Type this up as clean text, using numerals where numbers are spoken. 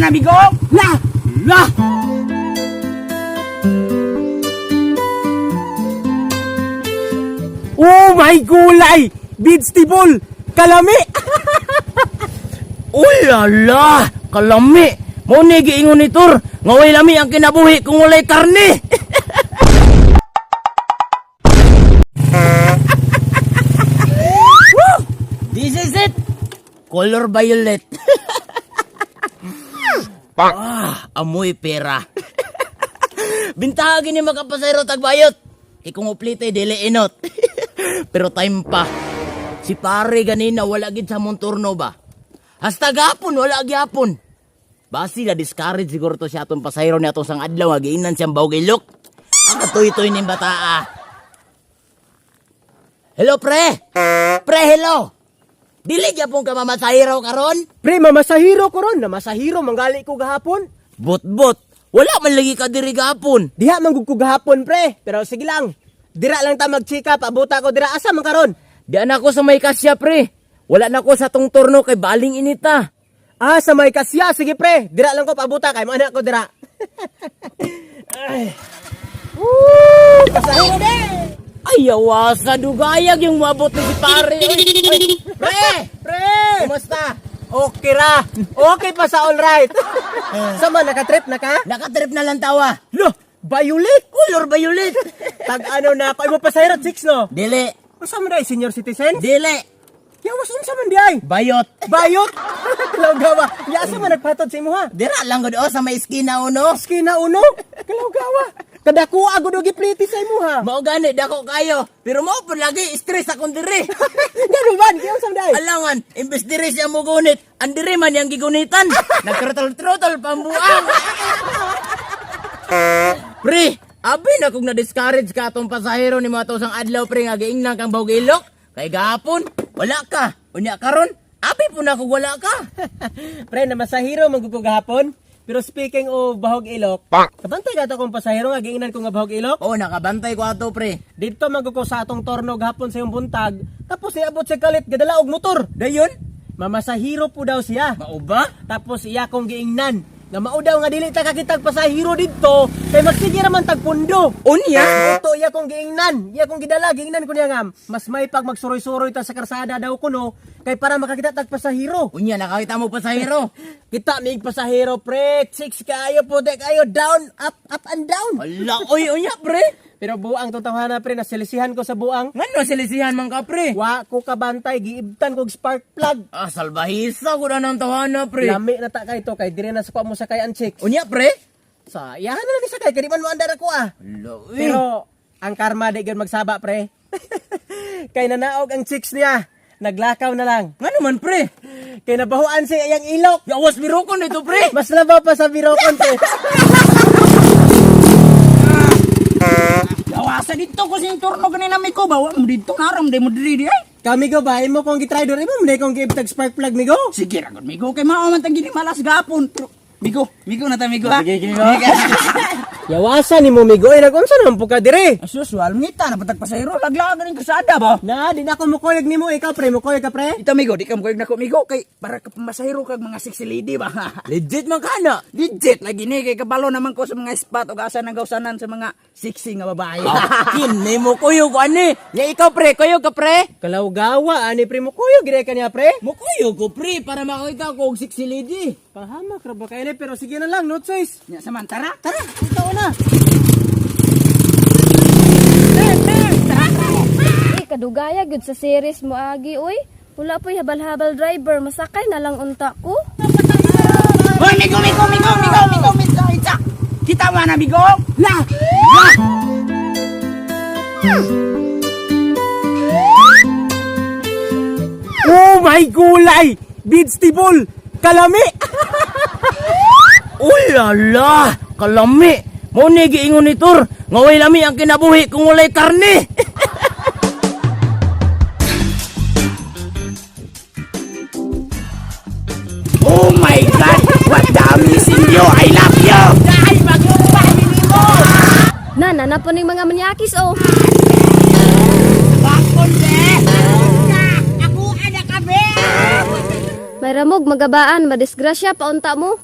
na, migo? La! La! Oh my gulay! Vegetable! Kalami! Uy, lala! Kalami! Mo ni giingon ni Tur, nga way lami ang kinabuhi kung walay karne. Woo! This is it. Color violet. Ah, amoy pera. Bintahagin ni makapasayro tagbayot. Kay kung uplite dili inot. Pero time pa. Si pare ganina wala gid sa monturno ba. Hasta gapon wala gyapon. Basi na discourage siguro to siya atong pasayro ni atong sang adlaw nga giingnan siyang bawog ilok. Ang katuy-tuy ning bataa. Hello pre. Pre hello. Dili gyapon ka mamasayro karon? Pre, mamasahiro ko ron. Namasahiro, manggali ko gahapon. Bot-bot. Wala man lagi ka diri gapon. Diha manggug ko gahapon, pre. Pero sige lang. Dira lang ta mag-check up. Abuta ko dira. Asa man karon? Di na ako sa may kasya pre. Wala na ko sa tong turno kay baling inita. Ah, sa may kasya. Sige, pre. Dira lang ko pabuta kay mo anak ko dira. Ay. Woo! Pasahiro din! Ay, awasa dugayag yung mabot ni si pare. Oy, oy, pre! Pre! Kumusta? Okay ra. Okay pa sa all right. Sama naka-trip na ka? Nakatrip na lang tawa. Lo, violet. Color violet. Tag ano na ako. Ay mo pasahero chicks no? Dili. Unsa man dai senior citizen? Dili. Yawas unsa man di ay? Bayot. Bayot. Kalawgawa. Ya asa man nagpatod sa imo ha? Dira lang gud oh, sa may iskina uno. Skina uno. Kalawgawa. Kadako agud og gipliti sa imo ha. Mao gani dako kayo. Pero mao pud lagi stress akong diri. Gano ban? Kaya unsa man di ay? Alangan, imbes diri siya mo gunit, ang diri man yang gigunitan. Nagtrotol-trotol pambuang. Pre, abi na kung na-discourage ka atong pasahero ni mga tosang adlaw pre nga giingnan kang bawg ilok. Kay gahapon, wala ka. Unya karon, abi po na kung wala ka. Pre, namasahiro man gud ko gahapon. Pero speaking of bahog ilok, kabantay gato akong pasahero nga giingnan ko nga bahog ilok. Oo, nakabantay ko ato pre. Dito man gud ko sa atong torno gahapon sa iyong buntag. Tapos niabot si kalit gadala og motor. Dayon, Mamasahiro po daw siya. mao ba? Tapos iya kong giingnan nga mao daw nga dili ta kakitag pasahero didto kay magsige ra man tag pundo. Unya? Oto iya kong giingnan, iya kong gidala, giingnan ko niya nga mas may pag magsuroy-suroy ta sa karsada daw kuno kay para makakita tag pasahero. Unya nakakita mo pasahero. Kita mig pasahero pre, chicks kaayo puti kayo down, up, up and down. Ala, oy, unya pre. Pero buang totoo pre, nasilisihan ko sa buang. Ngano silisihan man ka pre? Wa ko kabantay, giibtan kog spark plug. Ah, salbahisa ko na ng tawana pre. Lami na ta kay to kay dire na sa kuha mo sakay ang chicks. Unya pre? Sa iyahan na lang ni sakay kay di man mo andar ako ah. Ala, uy. Pero ang karma di gyud magsaba pre. Kay nanaog ang chicks niya. Naglakaw na lang. Ngano man pre? Kay nabahuan siya iyang ilok. Yawas birokon ito pre. Mas labaw pa sa birokon pre. Yawasan dito ko sa turno ganina may ko ba wa mo dito naram di mo diri di ay. Kami go ba imo kong gitry dor imo man kong giibtag spark plug migo. Sige ra gud migo kay mao man tang gini malas gapon. Pero migo, migo na ta migo ha. Sige, sige, go. Yawasan nimo migo ay nagunsa naman po ka dire. Asus wal ngita na patag pasahero laglagan ning kasada ba. Na di na ako mukuyog nimo ikaw pre, mukuyog ka pre. Ito migo, di ka mukuyog nako migo kay para ka pamasahero kag mga sexy lady ba. Legit man ka na. Legit lagi ni kay kabalo naman ko sa mga spot ug asa nang gawsanan sa mga sexy nga babae. Kini mo kuyog ani. Ya ikaw pre, kuyog ka pre. Kalawgawa ani pre mukuyog gire ka niya pre. Mukuyog ko pre para makakita ko og sexy lady. Pahamak ra ba kay ni pero sige na lang no choice. Nya saman tara. Tara, ikaw na. Eh, kadugaya gyud sa series mo agi oy. Wala po'y habal-habal driver, masakay na lang unta ko. Hoy, migo, migo, migo, migo, migo, migo, itsa. Kita mo na, migo? La! La! Oh my gulay! Vegetable! Kalami! Uy, lala! Kalami! Mo ni giingon ni Tur, nga way lami ang kinabuhi kung walay karne. Oh my God! What the amazing you! I love you! Dahil maglupa mo! Na, na po ning mga manyakis oh. Bakon, be! Ako, anak ka, be! May ramog magabaan, madisgrasya pa unta mo.